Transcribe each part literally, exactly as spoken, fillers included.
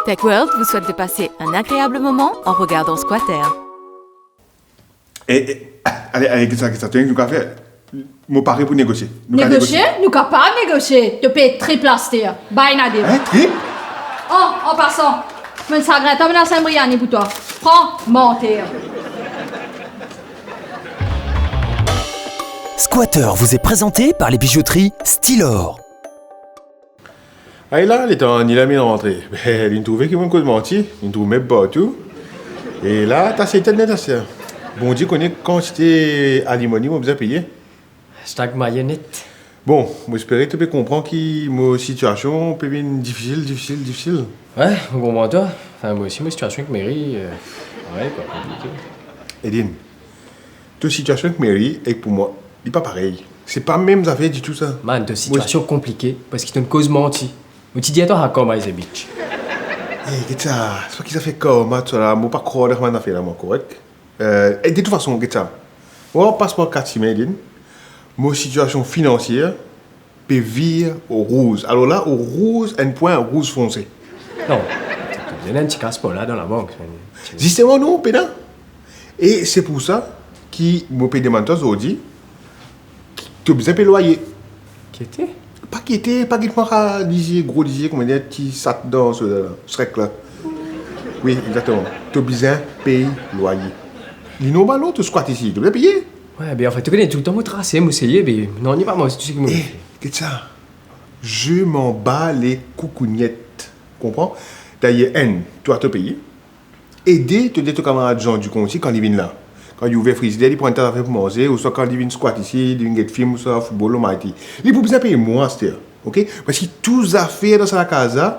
Tech World vous souhaite de passer un agréable moment en regardant Squatter. E, e, ale, ale, get sa, get sa, to ena ki nou kapav fer? Mo pare pou negosie. Nou kapav negosie? Negosie? Nou kapav negosie. To pe trip laster. Bay nade. Hein, trip? Oh, an pasan, mo ena sagrin tan, mo ena sa briani pou twa. Pran, manter. Squatter vous est présenté par les bijouteries Stylor. Ay la, letan Nilami rantre, be, li'nn trouve ki mo'nn koz manti, li'nn trouv meb partou. E la, tas letet net, aster. Bondie kone kantite alimoni mo bizin peye. Hashtag mayonet. Bon, mo espere to pe konpran ki mo sitiasion pe vinn difisil, difisil, difisil. Wi, mo konpran twa. Anfin, mo osi, mo sitiasion ek meri, euh, parey, kwa, konplike. Edin, to sitiasion ek meri ek pou mwa, li pa parey. Se pa mem zafer ditou, sa. Man, to sitiasion konplike, parski to'nn koz manti. Mo ti dir twa, how come I say bitch? Eh, get sa, se pa ki zafer karma, tousala, mo pa krwar dan sa bann zafer la, mwa, korek? Euh, e de tout fason, get sa. Mo pas par kat sime, Edin. Mo sitiasion finansie pe vir o rouz. Alor la, o rouz, enn pwin rouz fonse. Non, ena enn ti kas par la dan labank. Zisteman, non, pena. E se pou sa ki mo pe demann twa zordi, to bizin pey lwaye. Kiete? Pa kiete, pa get mwa sa lizie, gro lizie, kouma dir, ti sat dan so, Shrek la. Wi, exakteman. To bizin pey lwaye. Li normal, non, to skwat isi, to bizin peye. Wi, be anfet, to kone toultan mo trase, mo serye, be non, li pa mwa, se tou seki mo... Eh, get sa. Je m'en bats les coucougnettes. Konpran? Dayer, enn, twa to peye. E de, to dir to kamarad Jean Ducon osi, kan li vinn la. Kan li ouver frizider, li pran enn ta zafer pou manze, ouswa kan li vinn skwat isi, li vinn get fim, ouswa foutbol, lor Mighty. Li pou bizin pey mwa, aster, ok? Parski tou zafer dan sa lakaz la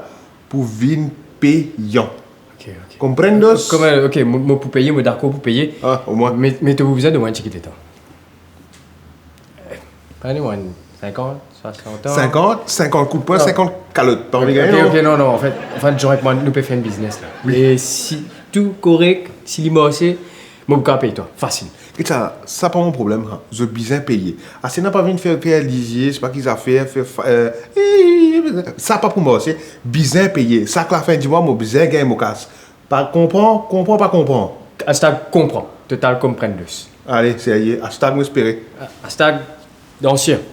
pou vinn peyan. Ok, ok. Comprendes? Kouman, ok, mo, mo pou peye, mo dakor pou peye. Ah, omwin. Me, me to pou bizin donn mwa enn tigit letan. Eh, pa donn mwa enn sinkant, swasant an. Sinkant, sinkant koudpwin, non. Sinkant kalot. Pa anvi gagne, non? Ok, ok, non, non, anfet, anfet, Jean ek mwa, nou pe fer enn biznes la. Wi. E si tou korek, si li marse, mo pou kapav pey twa, fasil. Get sa, sa pa mo problem, sa. Zot bizin peye. Aster la pa vinn fer, fer lizie, se pa ki zafer, fer fa-, euh, sa pa pou marse, bizin peye. Sak lafin di mwa, mo bizin gagn mo kas. Pa konpran, konpran, pa konpran. Hashtag konpran. Total comprendes. Ale, serye. Hashtag mo espere. Hashtag dansien.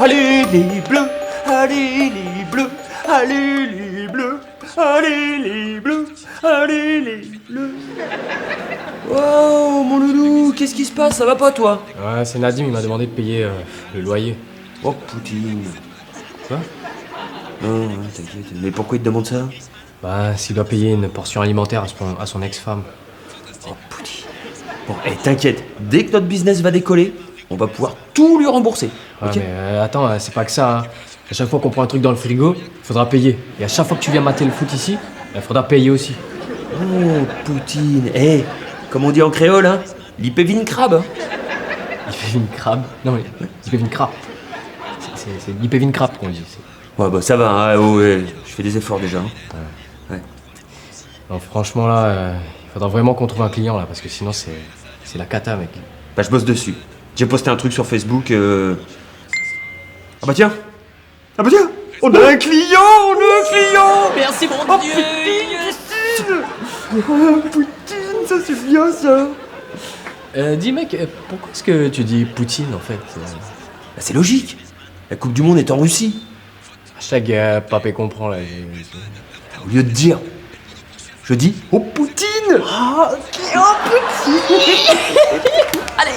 Ale les bleus, ale les bleus, ale les bleus, ale les bleus, ale les bleus. Oh, mon loulou, qu'est-ce qui se passe? Ça va pas, toi? Ouais, c'est Nadim, il m'a demandé de payer, euh, le loyer. Oh, poutine. Quoi? Non, non, t'inquiète. Mais pourquoi il te demande ça? Bah, s'il doit payer une portion alimentaire à son, à son ex-femme. Oh, poutine. Bon, eh, t'inquiète. Dès que notre business va décoller, on va pouvoir tout lui rembourser. Ouais, ok? Mais, euh, attends, euh, c'est pas que ça, hein. À chaque fois qu'on prend un truc dans le frigo, il faudra payer. Et à chaque fois que tu viens mater le foot ici, il faudra payer aussi. Oh, poutine. Eh, comme on dit en créole, hein, li pe vinn krab, hein. Li pe vinn krab? Non, mais li pe vinn krap. C'est, c'est, c'est li pe vinn krap qu'on dit. C'est... Ouais, bah, ça va, hein, oh, ouais, je fais des efforts déjà, hein. Ouais. Ouais. Non, franchement, là, euh, il faudra vraiment qu'on trouve un client, là, parce que sinon, c'est, c'est la cata, mec. Bah, je bosse dessus. J'ai posté un truc sur Facebook, euh, ah bah tiens! Ah bah tiens! On a un client! On a un client! Merci, mon Dieu! Oh, poutine, poutine! Oh, poutine, ça, c'est bien, ça! Euh, dis, mec, euh, pourquoi est-ce que tu dis poutine, en fait? Euh, bah, c'est logique. La Coupe du Monde est en Russie. Hashtag, euh, pa pe konpran la. Au lieu de dire, je dis, oh, poutine! Ah, ok, oh, poutine! Allez!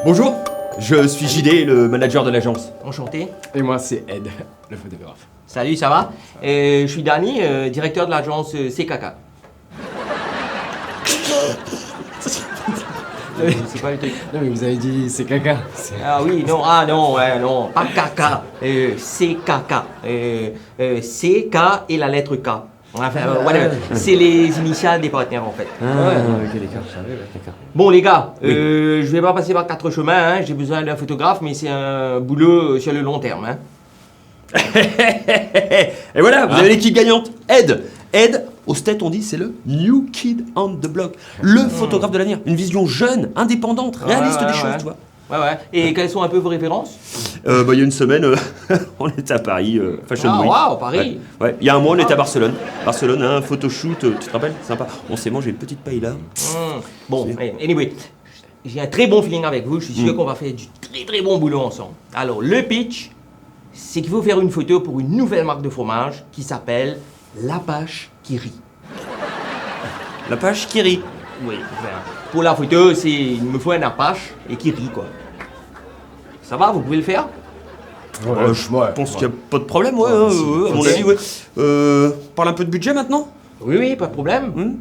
Bonjour, je suis J D, le manager de l'agence. Enchanté. Et moi, c'est Ed, le photographe. Salut, ça va ? Euh, je suis Dany, euh, directeur de l'agence, euh, C K K. Euh, c'est quoi le truc ? Non, mais vous avez dit c'est caca. C'est... Ah oui, non, ah non, ouais, non, pas caca, euh, C K K. Euh, euh, C K et la lettre K. Enfin, euh, whatever. Ah. C'est les initiales des partenaires, en fait. Ah, ouais, ok, d'accord. Je savais, ouais. D'accord. Bon, les gars, oui, euh, je vais pas passer par quatre chemins, hein. J'ai besoin d'un photographe, mais c'est un boulot, euh, sur le long terme, hein. Et voilà, vous avez l'équipe gagnante. Ed. Ed, aux States, on dit, c'est le new kid on the block. Le photographe de l'avenir. Une vision jeune, indépendante, réaliste des choses, tu vois. Ouais, ouais. Et quelles sont un peu vos références ? Euh, bah, il y a une semaine, euh, on était à Paris, euh, Fashion Week. Ah, waouh, Paris. Ouais. Ouais. Il y a un mois, on était à Barcelone. Barcelone, un photoshoot, euh, tu te rappelles ? Sympa. On s'est mangé une petite paella. Hmm. Bon, anyway, j'ai un très bon feeling avec vous. Je suis sûr qu'on va faire du très, très bon boulot ensemble. Alors, le pitch, c'est qu'il faut faire une photo pour une nouvelle marque de fromage qui s'appelle Lapache Kiri. Lapache Kiri. Oui, enfin, pour la photo, c'est, il me faut un Apache et Kiri, quoi. Ça va, vous pouvez le faire ? Ouais, je pense qu'il y a pas de problème, ouais, ouais, ouais, à mon avis, ouais. Euh, on parle un peu de budget maintenant ? Oui, oui, pas de problème. Hmm ?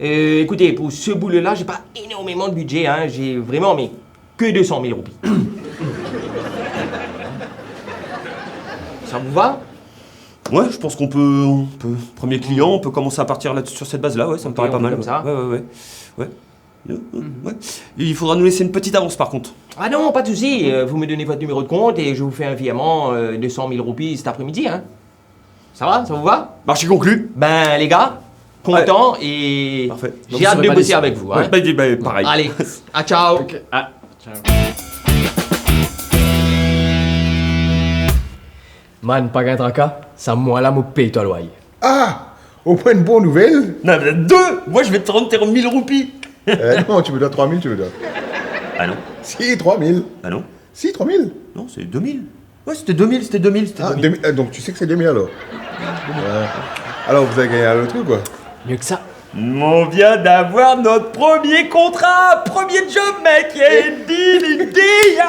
Euh, écoutez, pour ce boulot-là, j'ai pas énormément de budget, hein. J'ai vraiment, mais que deux cent mille roupies. Ça vous va ? Ouais, je pense qu'on peut, on peut, premier client, on peut commencer à partir là, sur cette base-là, ouais, ça me paraît pas mal, ouais. Ok, on fait comme ça. Ouais, ouais, ouais. Ouais. Mhm. Ouais. Il faudra nous laisser une petite avance, par contre. Ah non, pas de souci. Euh, vous me donnez votre numéro de compte et je vous fais un virement, euh, de cent mille roupies cet après-midi, hein. Ça va ? Ça vous va ? Marché conclu. Ben, les gars, content et j'ai hâte de bosser avec vous, hein. Ouais, ben, ben, pareil. Allez, à ciao. Ok. Ah, ciao. Man, pa gagn traka, sa mwa la mo pey twa lwaye. Ah, au moins une bonne nouvelle. Non, mais deux, moi, je vais te rendre tes mille roupies. Euh, non, tu me dois trois mille, tu me dois. Ah non. Si, trois mille. Ah non. Si, trois mille. Non, c'est deux mille. Ouais, c'était deux mille, c'était deux mille, c'était... Ah, deux mille. Deux mille, euh, donc tu sais que c'est deux mille alors. Ouais. Alors, vous avez gagné à la loterie, quoi. Mieux que ça. On vient d'avoir notre premier contrat, premier job, mec. Eh, deal, deal.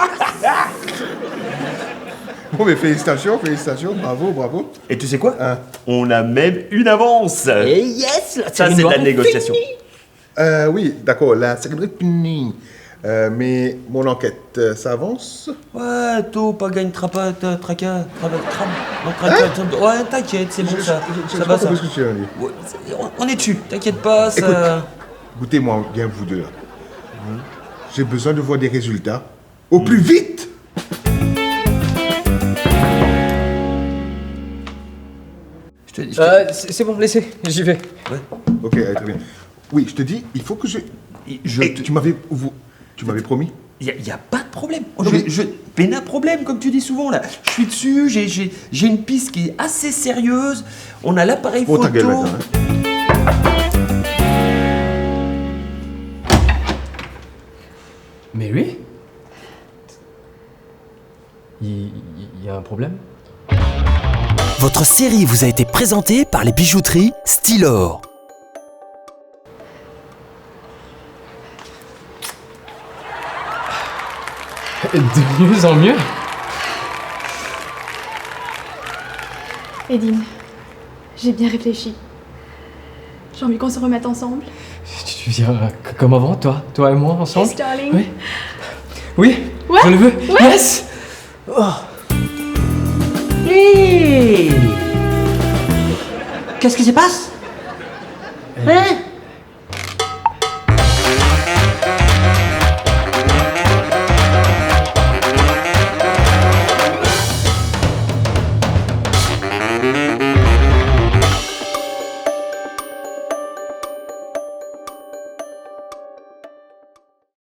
Bon, mais félicitations, félicitations, bravo, bravo. Et tu sais quoi ? Hein ? On a même une avance. Eh yes, là, ça, c'est de la négociation. Euh, oui, d'accord, la cérémonie est finie. Euh, mais mon enquête, euh, ça avance ? Ouais, to pa gagn trapa, tra-, traka, traba, trab, non, traka, trab-, ouais, t'inquiète, c'est bon, ça, ça va, ça. Hein ? Je, je, je, je, je sais pas trop ce que tu viens de dire. Ouais, c'est, on, on est dessus, t'inquiète pas, ça. Écoute, écoutez-moi bien, vous deux, là. Hein ? J'ai besoin de voir des résultats au plus vite. Je te, je te... Euh, c'est, c'est bon, laissez, j'y vais. Ouais. Ok, allez, très bien. Oui, je te dis, il faut que je... Je... Eh, te... tu m'avais, vous, tu m'avais promis. Il y a, il y a pas de problème. Non, mais je, je, pena problem, comme tu dis souvent, là. Je suis dessus, j'ai, j'ai, j'ai une piste qui est assez sérieuse. On a l'appareil photo. Oh, ta gueule, maintenant, hein. Mary ? Il, il, il y a un problème ? Votre série vous a été présentée par les bijouteries Stylor. De mieux en mieux. Edine, j'ai bien réfléchi. J'ai envie qu'on se remette ensemble. Tu, tu viens, euh, c-, comme avant, toi, toi et moi, ensemble ? Yes, darling. Oui. Oui, ouais, je le veux. Ouais. Yes. Oh. Hey ! Qu'est-ce qui se passe ? Hein ?